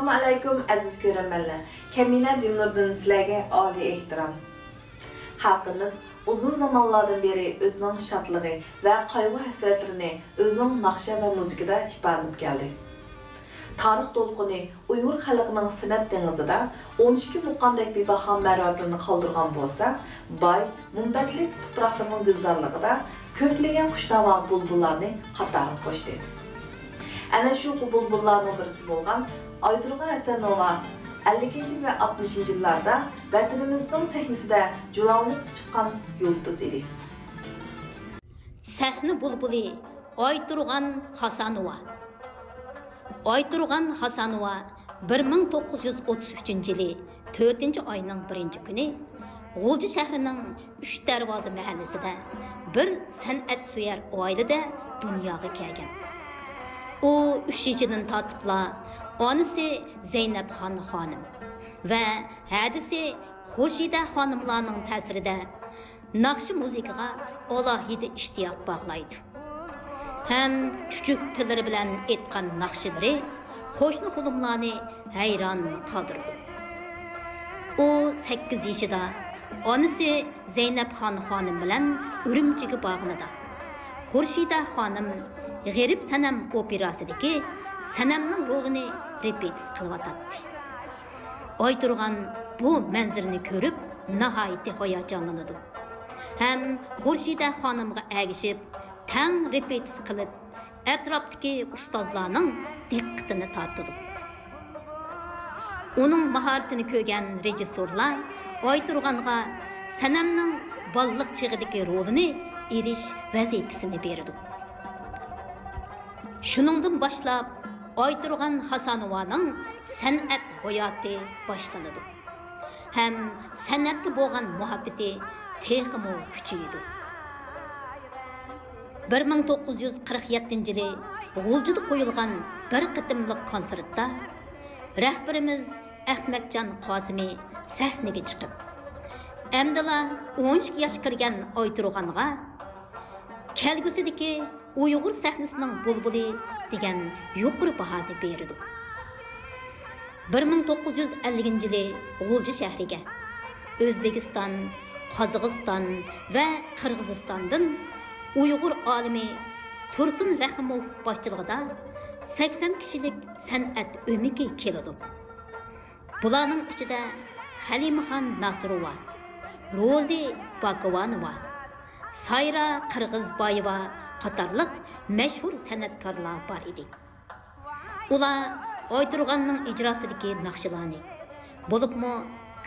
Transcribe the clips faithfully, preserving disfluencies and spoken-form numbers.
ئەسسالامۇ ئەلەيكۇم، ئەزىز كۆرۈرمەنلەر. كەمىنە دىلنۇردىن سىلەرگە ئالىي ئېھتىرام. خەلقىمىز ئۇزۇن زامانلاردىن بېرى ئۆزىنىڭ شادلىقى ۋە قايغۇ-ھەسرەتلىرىنى ئۆزىنىڭ ناخشا ۋە مۇزىكىدا ئىپادىلەپ كەلدى. تارىخ دولقۇنى ئۇيغۇر خەلقىنىڭ سەنئەت دېڭىزىدا ئون ئىككى مۇقامدەك بىباھا مەرمەرلىرىنى قالدۇرغان بولسا، باي مۇنبەتلىك تۇپراقلىرىنىڭ گۈلزارلىقىدا كۆپلىگەن خۇشناۋا بۇلبۇللارنى قاتارغا قوشتى. ئەنە شۇ بۇلبۇللارنىڭ بىرسى بولغان ئايتۇرغان ھەسەنوۋا ئەللىكىنچى ۋە ئاتمىشىنچى يىللاردا ۋەتىنىمىزنىڭ سەھنىسىدە جۇلاڭلىنىپ چىققان يۇلتۇز ئىدى. سەھنە بۇلبۇلى ئايتۇرغان ھاسانوۋا. ئايتۇرغان ھاسانوۋا بىر مىڭ توققۇز يۈز ئوتتۇز ئۈچىنچى يىلى تۆتىنچى ئاينىڭ بىرىنچى كۈنى غۇلجا شەھىرىنىڭ ئۈچ دەرۋازا مەھەللىسىدە بىر سەنئەتسۆيەر ئائىلىدە دۇنياغا كەلگەن. ئۇ ئۈچ يېشىدىن تارتىپلا ئانىسى زەينەپخان خانىم ۋە ھەدىسى خۇرشىدە خانىملارنىڭ تەسىرىدە ناخشا مۇزىكىغا ئالاھىدە ئىشتىياق باغلايدۇ ھەم چۈچۈك تىللىرى بىلەن ئېيتقان ناخشىلىرى قوشنا خۇلۇملارنى ھەيران قالدۇرىدۇ. ئۇ سەككىز يېشىدا ئانىسى زەينەپخان خانىم بىلەن ئۈرۈمچىگە بارغىنىدا، خۇرشىدە خانىم غېرىب سەنەم ئوپېراسىدىكى سەنەمنىڭ رولىنى رېپېتىس قىلىۋاتاتتى. ئايتۇرغان بۇ مەنزىرىنى كۆرۈپ ناھايىتى ھاياجانلىنىدۇ ھەم خۇرشىدە خانىمغا ئەگىشىپ تەڭ رېپېتىس قىلىپ، ئەتراپتىكى ئۇستازلارنىڭ دىققىتىنى تارتىدۇ. ئۇنىڭ ماھارىتىنى كۆرگەن رېژىسسورلار ئايتۇرغانغا سەنەمنىڭ بالىلىق چېغىدىكى رولىنى ئېلىش ۋەزىپىسىنى بېرىدۇ. شۇنىڭدىن باشلاپ ئايتۇرغان ھاسانوۋانىڭ سەنئەت ھاياتى باشلىنىدۇ ھەم سەنئەتكە بولغان مۇھەببىتى تېخىمۇ كۈچىيىدۇ. بىر مىڭ توققۇز يۈز قىرىق يەتتىنچى يىلى غۇلجىدا قويۇلغان بىر قېتىملىق كونسېرتتا رەھبىرىمىز ئەخمەتجان قاسىمى سەھنىگە چىقىپ، ئەمدىلا ئون ئىككى ياشقا كىرگەن ئايتۇرغانغا كەلگۈسىدىكى ئۇيغۇر سەھنىسىنىڭ بۇلبۇلى دېگەن يۇقىرى باھانى بېرىدۇ. بىر مىڭ توققۇز يۈز ئەللىكىنچى يىلى غۇلجا شەھىرىگە ئۆزبېكىستان، قازاقىستان ۋە قىرغىزىستاندىن ئۇيغۇر ئالىمى تۇرسۇن رەھىموف باشچىلىقىدا سەكسەن كىشىلىك سەنئەت ئۆمىكى كېلىدۇ. بۇلارنىڭ ئىچىدە خەلىمىخان ناسىروۋا، روزى باكىۋانوۋا، سايرا قىرغىزبايېۋا قاتارلىق مەشھۇر سەنئەتكارلار بار ئىدى. ئۇلار ئايتۇرغاننىڭ ئىجراسىدىكى ناخشىلارنى، بولۇپمۇ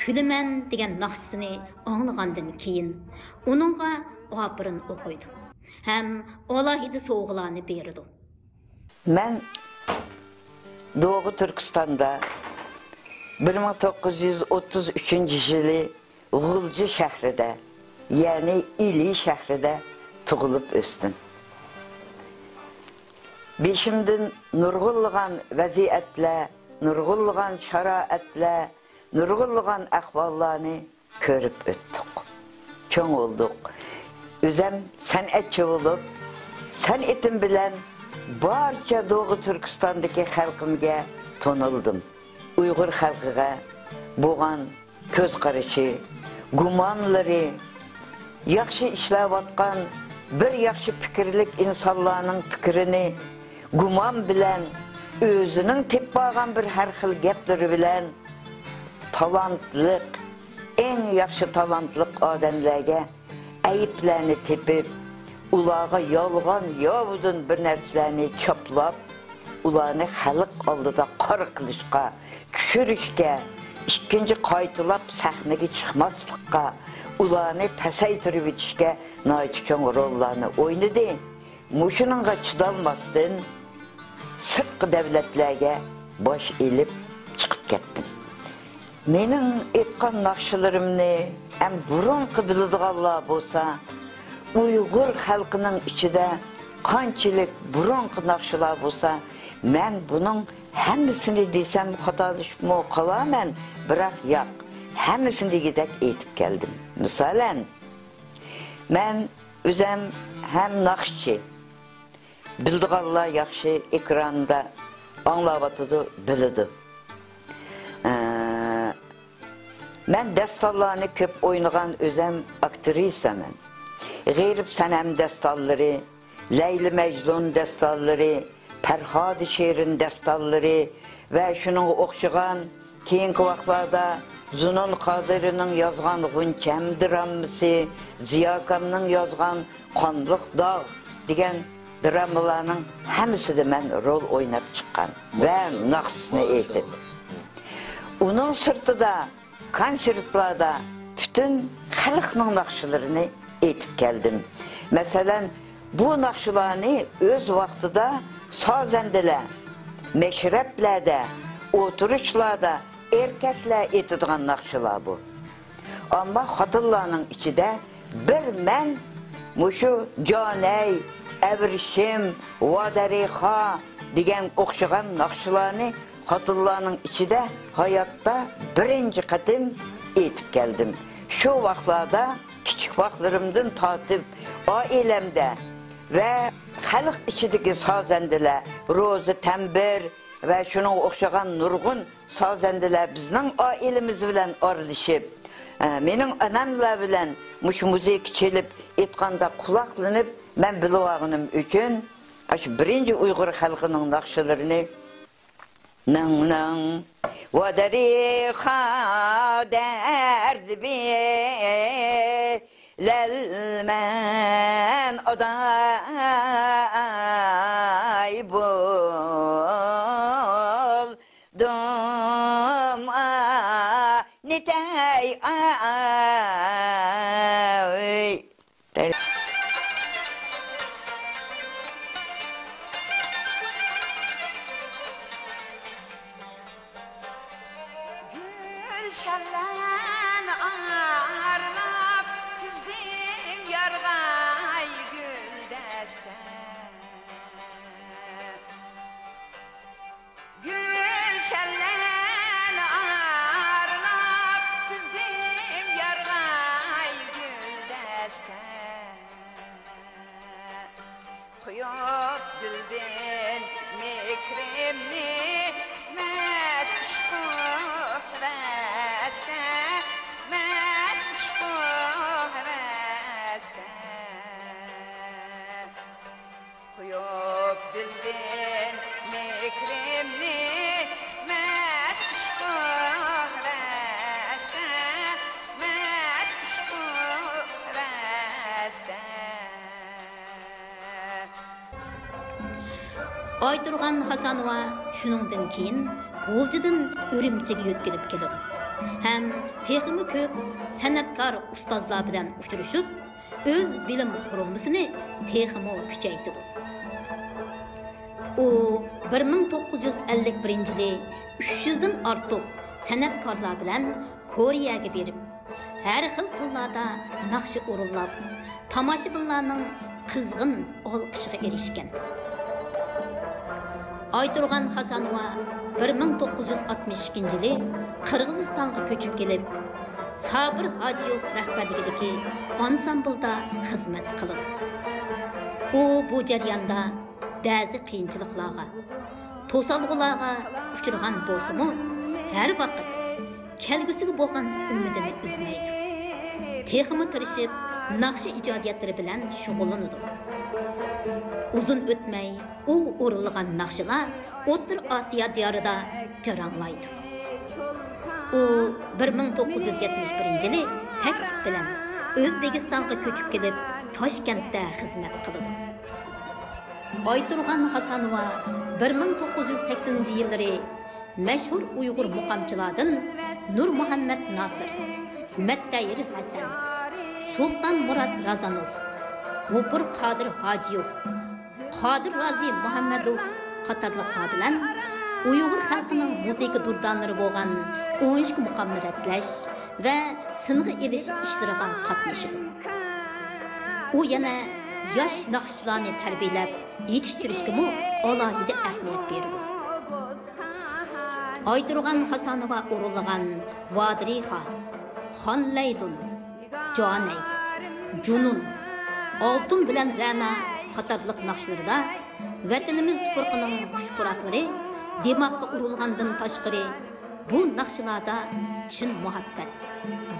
كۈلىمەن دېگەن ناخشىسىنى ئاڭلىغاندىن كېيىن، ئۇنىڭغا ئاپىرىن ئوقۇيدۇ ھەم ئالاھىدە سوۋغىلارنى بېرىدۇ. مەن دوغۇ تۈركىستاندا بىر مىڭ توققۇز يۈز ئوتتۇز ئۈچىنچى يىلى غۇلجا شەھىرىدە، يەنى ئىلى شەھىرىدە تۇغۇلۇپ ئۆستۈم. بېشىمدىن نۇرغۇنلىغان ۋەزىيەتلەر، نۇرغۇنلىغان شارائەتلەر، نۇرغۇنلىغان ئەھۋاللارنى كۆرۈپ ئۆتتۇق. چوڭ بولدۇق. ئۆزەم سەنئەتچى بولۇپ، سەنئىتىم بىلەن بارچە دوغۇ تۈركىستاندىكى خەلقىمگە تونۇلدۇم. ئۇيغۇر خەلقىگە بولغان كۆز قارىشى، گۇمانلىرى، ياخشى ئىشلەۋاتقان بىر ياخشى پىكىرلىك ئىنسانلارنىڭ پىكرىنى گۇمان بىلەن، ئۆزىنىڭ تېپىپ بارغان بىر ھەر خىل گەپلىرى بىلەن تالانتلىق، ئەڭ ياخشى تالانتلىق ئادەملەرگە ئەيىبلەرنى تېپىپ، ئۇلارغا يالغان ياۋىدىن بىر نەرسىلەرنى چاپلاپ، ئۇلارنى خەلق ئالدىدا قارا قىلىشقا، چۈشۈرۈشكە، ئىككىنچى قايتىلاپ سەھنىگە چىقماسلىققا، ئۇلارنى پەسەيتۈرۈۋېتىشكە ناھايىتى چوڭ روللارنى ئوينىدى. مۇشۇنىڭغا چىدالماستىن، سىرتقى دەۋلەتلەرگە باش ئېلىپ چىقىپ كەتتىم. مېنىڭ ئېيتقان ناخشىلىرىمنى ھەم بۇرۇنقى بىلىدىغانلار بولسا، ئۇيغۇر خەلقىنىڭ ئىچىدە قانچىلىك بۇرۇنقى ناخشىلار بولسا، مەن بۇنىڭ ھەممىسىنى دېسەم خاتالىشىپمۇ قالارمەن، بىراق ياق، ھەممىسىنى دېگۈدەك ئېيتىپ كەلدىم. مىسالەن، مەن ئۆزەم ھەم ناخشىچى. بىلىدىغانلار ياخشى ئېكراندا ئاڭلاۋاتىدۇ، بىلىدۇ. مەن داستانلارنى كۆپ ئوينىغان ئۆزەم ئاكترىسا مەن. غېرىب سەنەم داستانلىرى، لەيلى مەجنۇن داستانلىرى، پەرھادى شېرىن داستانلىرى ۋە شۇنىڭغا ئوخشىغان كېيىنكى ۋاقىتلاردا زۇنۇن قادىرىنىڭ يازغان غۇنچەم دراممىسى، زىياكامنىڭ يازغان قانلىق داغ دېگەن دراممىلارنىڭ ھەممىسىدە مەن رول ئويناپ چىققان ۋە ناخشىسىنى ئېيتىپ. ئۇنىڭ سىرتىدا كونسېرتلاردا پۈتۈن خەلقنىڭ ناخشىلىرىنى ئېيتىپ كەلدىم. مەسىلەن، بۇ ناخشىلارنى ئۆز ۋاقتىدا سازەندىلەر، مەشرەپلەردە، ئولتۇرۇشلاردا ئەركەكلەر ئېيتىدىغان ناخشىلار بۇ. ئەمما خوتۇنلارنىڭ ئىچىدە بىر مەن مۇشۇ جانەي، ئەۋرىشىم، ۋادەرىخا دېگەن ئوخشىغان ناخشىلارنى خوتۇنلارنىڭ ئىچىدە ھاياتتا بىرىنچى قېتىم ئېيتىپ كەلدىم. شۇ ۋاقىتلاردا كىچىك ۋاقىتلىرىمدىن تارتىپ ئائىلەمدە ۋە خەلق ئىچىدىكى سازەندىلەر، روزى تەمبىر ۋە شۇنىڭغا ئوخشىغان نۇرغۇن سازەندىلەر بىزنىڭ ئائىلىمىز بىلەن ئارىلىشىپ، ئە، مېنىڭ ئاناملار بىلەن مۇشۇ مۇزىكا چېلىپ ئېيتقاندا قۇلاقلىنىپ، مەن بىلىۋالغىنىم ئۈچۈن، ئاشۇ بىرىنچى ئۇيغۇر خەلقىنىڭ ناخشىلىرىنى نىڭ نىڭ ۋادەرىخا دەردى بىلەلمەن ئاداي بولدۇم ئا نېتەي ئاي. گۈلشەنلەرنى ئارىلاپ، تىزدىم يارغاي گۈلدەستە. گۈلشەنلەرنى ئارىلاپ، تىزدىم يارغاي گۈلدەستە. قويۇپ گۈلدىن مېھرىمنى، پۈتمەس ئىشقۇ ھەۋەستە، پۈتمەس ئىشقۇ ھەۋەستە. قويۇپ دىلدىن مېھرىمنى، پۈتمەس ئىشقۇ ھەۋەستە، پۈتمەس ئىشقۇ ھەۋەستە. ئايتۇرغان خاسانوۋا شۇنىڭدىن كېيىن غۇلجىدىن ئۈرۈمچىگە يۆتكىلىپ كېلىدۇ ھەم تېخىمۇ كۆپ سەنئەتكار ئۇستازلار بىلەن ئۇچرىشىپ، ئۆز بىلىم قۇرۇلمىسىنى تېخىمۇ كۈچەيتىدۇ. ئۇ بىر مىڭ توققۇز يۈز ئەللىك بىرىنچى يىلى ئۈچ يۈزدىن ئارتۇق سەنئەتكارلار بىلەن كورېيەگە بېرىپ، ھەر خىل تىللاردا ناخشا ئورۇنلاپ، تاماشىبىنلارنىڭ قىزغىن ئالقىشىغا ئېرىشكەن. ئايتۇرغان خاسانوۋا بىر مىڭ توققۇز يۈز ئاتمىش ئىككىنچى يىلى قىرغىزىستانغا كۆچۈپ كېلىپ، سابىر ھاجىيېۋ رەھبەرلىكىدىكى ئانسامبىلدا خىزمەت قىلىدۇ. ئۇ بۇ جەرياندا بەزى قىيىنچىلىقلارغا، توسالغۇلارغا ئۇچرىغان بولسىمۇ، ھەر ۋاقىت كەلگۈسىگە بولغان ئۈمىدىنى ئۈزمەيدۇ. تېخىمۇ تىرىشىپ، ناخشا ئىجادىيەتلىرى بىلەن شۇغۇللىنىدۇ. ئۇزۇن ئۆتمەي، ئۇ ئورۇنلىغان ناخشىلار ئوتتۇرا ئاسىيا دىيارىدا جاراڭلايدۇ. ئۇ بىر مىڭ توققۇز يۈز يەتمىش بىرىنچى يىلى تەكلىپ بىلەن ئۆزبېكىستانغا كۆچۈپ كېلىپ، تاشكەنتتە خىزمەت قىلىدۇ. ئايتۇرغان خاسانوۋا بىر مىڭ توققۇز يۈز سەكسىنىنچى يىللىرى مەشھۇر ئۇيغۇر مۇقامچىلاردىن نۇرمۇھەممەت ناسىر، مەتتەيىر ھەسەن، سۇلتان مۇرات رازانوف، غوپۇر قادىر ھاجىيېۋ، قادىر رازى مۇھەممەدوف قاتارلىقلار بىلەن ئۇيغۇر خەلقىنىڭ مۇزىكا دۇردانىلىرى بولغان ئون ئىككى مۇقامنى رەتلەش ۋە سىنغا ئېلىش ئىشلىرىغا قاتنىشىدۇ. ئۇ يەنە ياش ناخشىچىلارنى تەربىيەلەپ يېتىشتۈرۈشكىمۇ ئالاھىدە ئەھمىيەت بېرىدۇ. ئايتۇرغان خاسانوۋا ئورۇنلىغان ۋادىرىخا، خانلەيدۇن، جانەي، جۇنۇن، ئالتۇن بىلەن رەنا قاتارلىق ناخشىلىرىدا ۋەتىنىمىز تۇپرىقىنىڭ خۇش پۇراقلىرى دىماغقا ئۇرۇلغاندىن تاشقىرى، بۇ ناخشىلاردا چىن مۇھەببەت،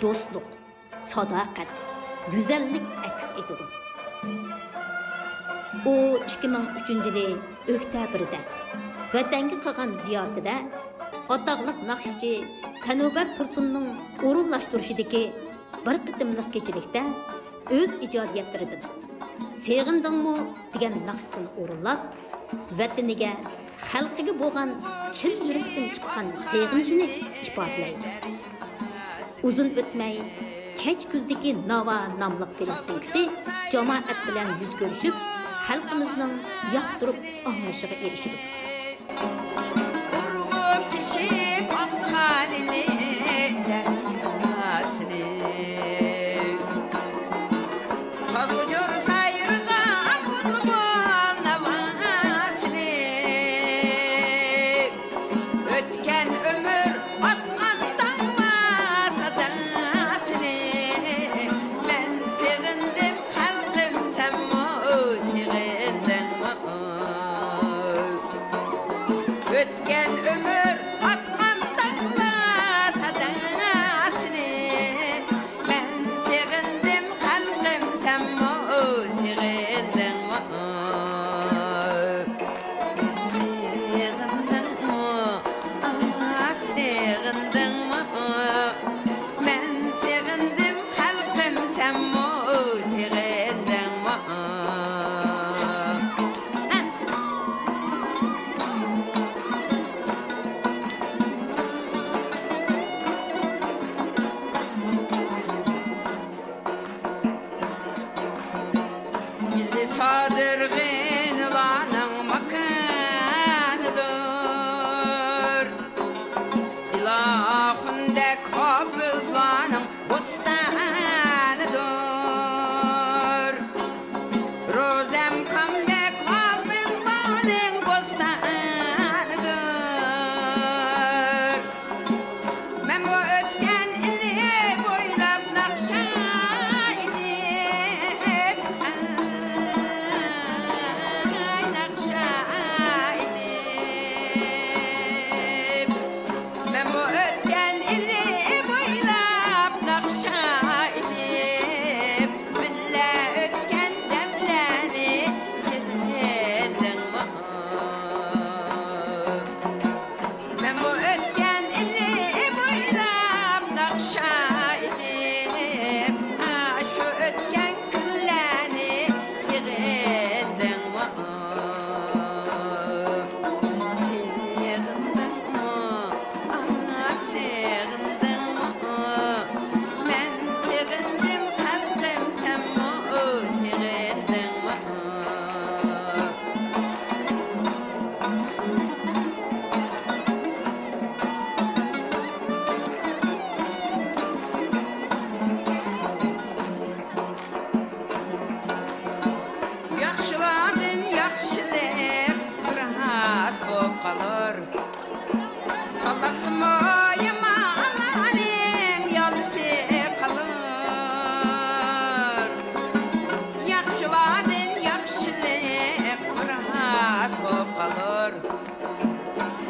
دوستلۇق، ساداقەت، گۈزەللىك ئەكس ئېتىدۇ. ئۇ ئىككى مىڭ ئۈچىنچى يىلى ئۆكتەبىردە ۋەتەنگە قىلغان زىيارىتىدە ئاتاقلىق ناخشىچى سەنۇبەر تۇرسۇننىڭ ئورۇنلاشتۇرۇشىدىكى بىر قېتىملىق كېچىلىكتە ئۆز ئىجادىيەتلىرىدىن سېغىندىڭمۇ دېگەن ناخشىسىنى ئورۇنلاپ، ۋەتىنىگە، خەلقىگە بولغان چىن يۈرەكتىن چىققان سېغىنىشىنى ئىپادىلەيدۇ. ئۇزۇن ئۆتمەي، كەچ كۈزدىكى ناۋا ناملىق پىلاستىنكىسى جامائەت بىلەن يۈز كۆرۈشۈپ، خەلقىمىزنىڭ ياقتۇرۇپ ئاڭلىشىغا ئېرىشىدۇ. ئۇرغۇپ تېشىپ ئاققان ئىلى دەرياسىنى، سازغۇچۇر سايرىغان بۇلبۇل ناۋاسىنى، ئۆتكەن ئۆمۈر ئاتقان تاڭلار ساداسىنى، مەن سېغىندىم خەلقىم، سەنمۇ سېغىندىڭمۇ؟ ئۆتكەن ئۆمۈر ئاتقان تاڭلار ساداسىنى، مەن سېغىندىم خەلقىم، سەنمۇ سېغىندىڭمۇ؟ سېغىندىڭمۇ؟ ئاھ، سېغىندىڭمۇ؟ مەن سېغىندىم خەلقىم، سەنمۇ سېغىندىڭمۇ؟ ئىلى سادىرغىنلارنىڭ ماكانىدۇر، ئىلاخۇندەك ھاپىزلارنىڭ بوستانىدۇر. روزەم كامدەك ھاپىزلارنىڭ بوستانىدۇر. مەنمۇ ئۆتكەن ئىلى بويلاپ ناخشا ئېيتىپ، ئاي، ناخشا ئېيتىپ. مەنمۇ ئۆتكەن ئىلى بويلاپ ناخشا ئېيتىپ، بىللە ئۆتكەن دەملەرنى سېغىندىڭمۇ؟ مەنمۇ ئۆتكەن ئىلى بويلاپ ناخشا ئېيتىپ، ئاشۇ ئۆتكەن كۈنلەرنى سېغىندىڭمۇ؟ سېغىندىڭمۇ؟ ئاھ، سېغىندىڭمۇ؟ مەن سېغىندىم خەلقىم، سەنمۇ سېغىندىڭمۇ؟ ياخشىلاردىن ياخشىلىق بىر ئاز بولۇپ قالۇر. تاللاسىمۇ يامانلارنىڭ يالىسى قالۇر. ياخشىلاردىن ياخشىلىق بىر ئاز بولۇپ قالۇر.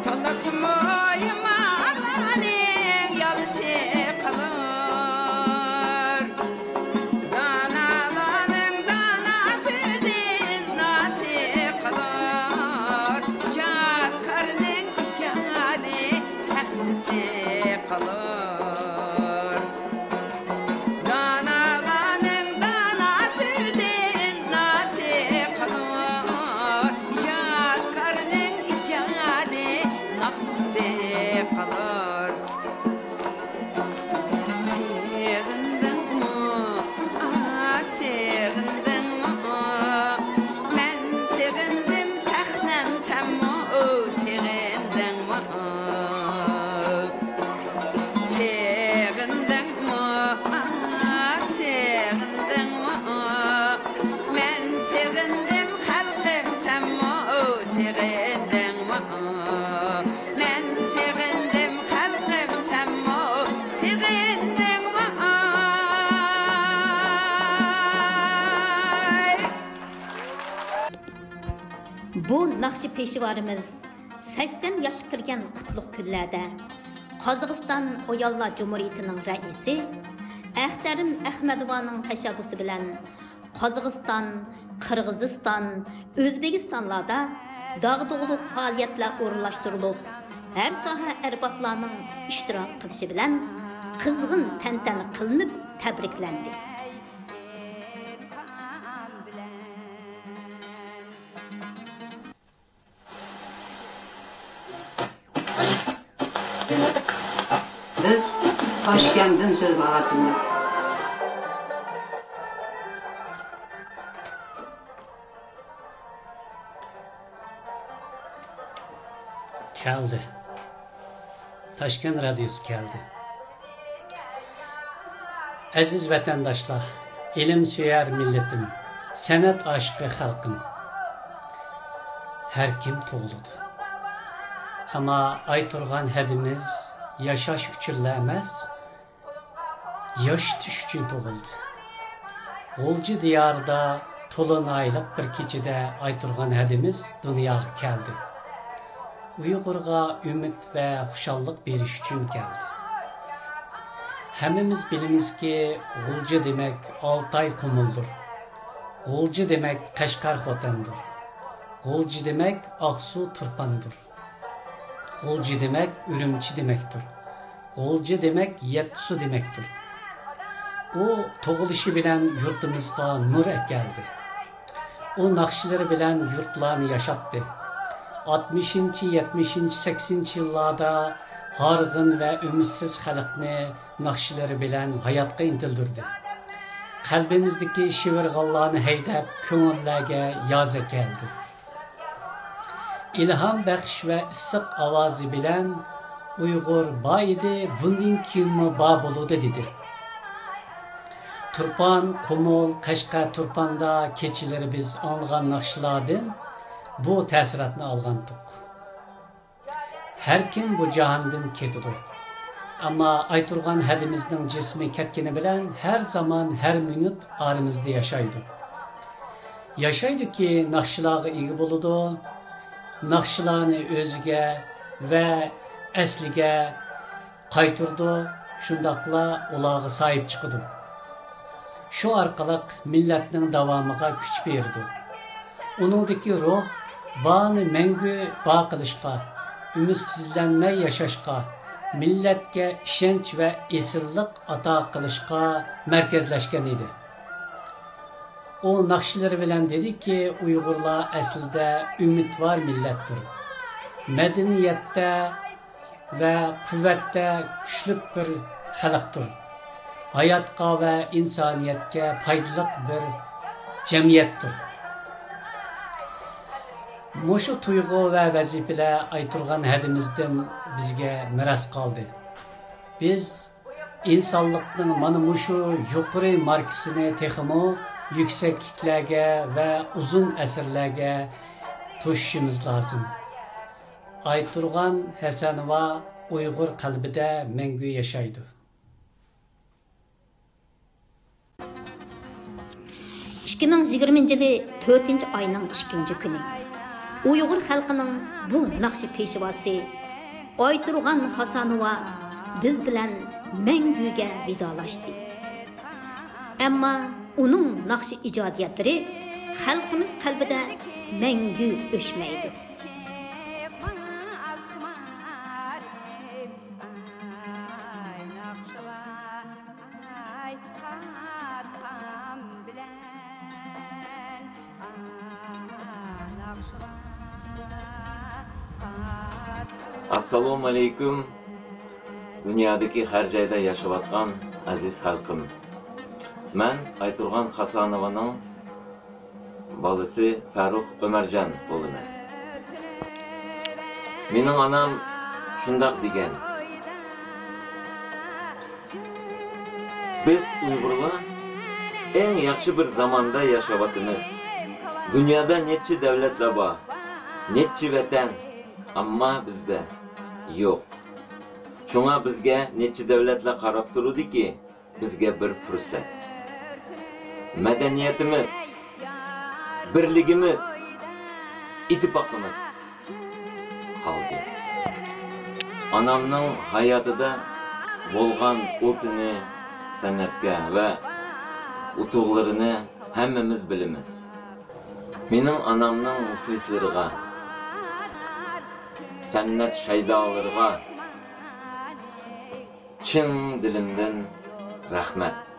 تاللاسىمۇ يامانلارنىڭ يالىسى قالۇر. دانالارنىڭ دانا سۆزى ئىزناسى قالۇر. ئىجادكارنىڭ ئىجادى سەھنىسى قالۇر. دانالارنىڭ دانا سۆزى ئىزناسى قالۇر. ئىجادكارنىڭ ئىجادى ناخشىسى قالۇر. سېغىندىڭمۇ؟ ئاھ، سېغىندىڭمۇ؟ مەن سېغىندىم سەھنەم، سەنمۇ سېغىندىڭمۇ؟ سېغىندىڭمۇ؟ ئاھ، سېغىندىڭمۇ؟ مەن سېغىندىم خەلقىم، سەنمۇ سېغىندىڭمۇ؟ مەن سېغىندىم خەلقىم، سەنمۇ سېغىندىڭمۇ؟ بۇ ناخشا پېشىۋارىمىز سەكسەن ياشقا كىرگەن قۇتلۇق كۈنلەردە قازاقىستان ئاياللار جۇمھۇرىيىتىنىڭ رەئىسى ئەختەرىم ئەخمەتوۋانىڭ تەشەببۇسى بىلەن قازاقىستان، قىرغىزىستان، ئۆزبېكىستانلاردا داغدۇغىلىق پائالىيەتلەر ئورۇنلاشتۇرۇلۇپ، ھەر ساھە ئەربابلارنىڭ ئىشتىراك قىلىشى بىلەن قىزغىن تەنتەنە قىلىنىپ تەبرىكلەندى. بىز تاشكەنتتىن سۆزلەۋاتىمىز. كەلدى. تاشكەنت رادىيوسى كەلدى. ئەزىز ۋەتەنداشلار، ئىلىم سۆيەر مىللىتىم، سەنئەت ئاشىقى خەلقىم. ھەر كىم تۇغۇلىدۇ. ئەمما ئايتۇرغان ھەدىمىز ياشاش ئۈچۈنلا ئەمەس، ياشىتىش ئۈچۈن تۇغۇلدى. غۇلجا دىيارىدا تولۇن ئايلىق بىر كېچىدە ئايتۇرغان ھەدىمىز دۇنياغا كەلدى. ئۇيغۇرغا ئۈمىد ۋە خۇشاللىق بېرىش ئۈچۈن كەلدى. ھەممىمىز بىلىمىزكى، غۇلجا دېمەك ئالتاي قۇمۇلدۇر. غۇلجا دېمەك قەشقەر خوتەندۇر. غۇلجا دېمەك ئاقسۇ تۇرپاندۇر. غۇلجا دېمەك ئۈرۈمچى دېمەكتۇر. غۇلجا دېمەك يەتتىسۇ دېمەكتۇر. ئۇ تۇغۇلۇشى بىلەن يۇرتىمىزغا نۇر ئەكەلدى. ئۇ ناخشىلىرى بىلەن يۇرتلارنى ياشاتتى. ئاتمىشىنچى، يەتمىشىنچى، سەكسىنىنچى يىللاردا ھارغىن ۋە ئۈمىدسىز خەلقنى ناخشىلىرى بىلەن ھاياتقا ئىنتىلدۈردى. قەلبىمىزدىكى شىۋىرغانلارنى ھەيدەپ، كۆڭۈللەرگە ياز ئەكەلدى. ئىلھام بەخش ۋە ئىسسىق ئاۋازى بىلەن «ئۇيغۇر بار ئىدى، بۇندىن كېيىنمۇ بار بولىدۇ» دېدى. تۇرپان، قۇمۇل، قەشقەر تۇرپاندا كېچىلىرى بىز ئاڭلىغان ناخشىلاردىن بۇ تەسىراتنى ئالغانتۇق. ھەر كىم بۇ جاھاندىن كېتىدۇ. ئەمما ئايتۇرغان ھەدىمىزنىڭ جىسمى كەتكىنى بىلەن ھەر زامان، ھەر مىنۇت ئارىمىزدا ياشايدۇ. ياشايدۇكى، ناخشىلارغا ئىگە بولىدۇ، ناخشىلارنى ئۆزىگە ۋە ئەسلىگە قايتۇرىدۇ، شۇنداقلا ئۇلارغا ساھىب چىقىدۇ. شۇ ئارقىلىق مىللەتنىڭ داۋامىغا كۈچ بېرىدۇ. ئۇنىڭدىكى روھ بارنى مەڭگۈ بار قىلىشقا، ئۈمىدسىزلەنمەي ياشاشقا، مىللەتكە ئىشەنچ ۋە ئېسىللىق ئاتا قىلىشقا مەركەزلەشكەن ئىدى. ئۇ ناخشىلىرى بىلەن دېدىكى، ئۇيغۇرلار ئەسلىدە ئۈمىدۋار مىللەتتۇر. مەدەنىيەتتە ۋە قۇۋۋەتتە كۈچلۈك بىر خەلقتۇر. ھاياتقا ۋە ئىنسانىيەتكە پايدىلىق بىر جەمئىيەتتۇر. مۇشۇ تۇيغۇ ۋە ۋەزىپىلەر ئايتۇرغان ھەدىمىزدىن بىزگە مىراس قالدى. بىز ئىنسانلىقنىڭ مانا مۇشۇ يۇقىرى ماركىسىنى تېخىمۇ يۈكسەكلىكلەرگە ۋە ئۇزۇن ئەسىرلەرگە توشۇشىمىز لازىم. ئايتۇرغان ھەسەنوۋا ئۇيغۇر قەلبىدە مەڭگۈ ياشايدۇ. ئىككى مىڭ يىگىرمىنچى يىلى تۆتىنچى ئاينىڭ ئىككىنچى كۈنى ئۇيغۇر خەلقىنىڭ بۇ ناخشا پېشۋاسى ئايتۇرغان ھاسانوۋا بىز بىلەن مەڭگۈگە ۋىدالاشتى. ئەمما ئۇنىڭ ناخشا ئىجادىيەتلىرى خەلقىمىز قەلبىدە مەڭگۈ ئۆچمەيدۇ. ئاسسالامۇ ئەلەيكۇم، دۇنيادىكى ھەر جايدا ياشاۋاتقان ئەزىز خەلقىم. مەن ئايتۇرغان خاسانوۋانىڭ بالىسى فەرۇخ ئۆمەرجان بولىمەن. مېنىڭ ئانام شۇنداق دېگەن: «بىز ئۇيغۇرلار ئەڭ ياخشى بىر زاماندا ياشاۋاتىمىز. دۇنيادا نەچچە دەۋلەتلەر بار، نەچچە ۋەتەن، ئەمما بىزدە يوق. شۇڭا بىزگە نەچچە دەۋلەتلەر قاراپ تۇرىدۇكى، بىزگە بىر پۇرسەت. مەدەنىيىتىمىز، بىرلىكىمىز، ئىتتىپاقىمىز قالدى.» ئانامنىڭ ھاياتىدا بولغان ئوتىنى سەنئەتكە ۋە ئۇتۇقلىرىنى ھەممىمىز بىلىمىز. مېنىڭ ئانامنىڭ مۇخلىسلىرىغا، سەنئەت شەيدالىرىغا چىن دىلىمدىن رەھمەت.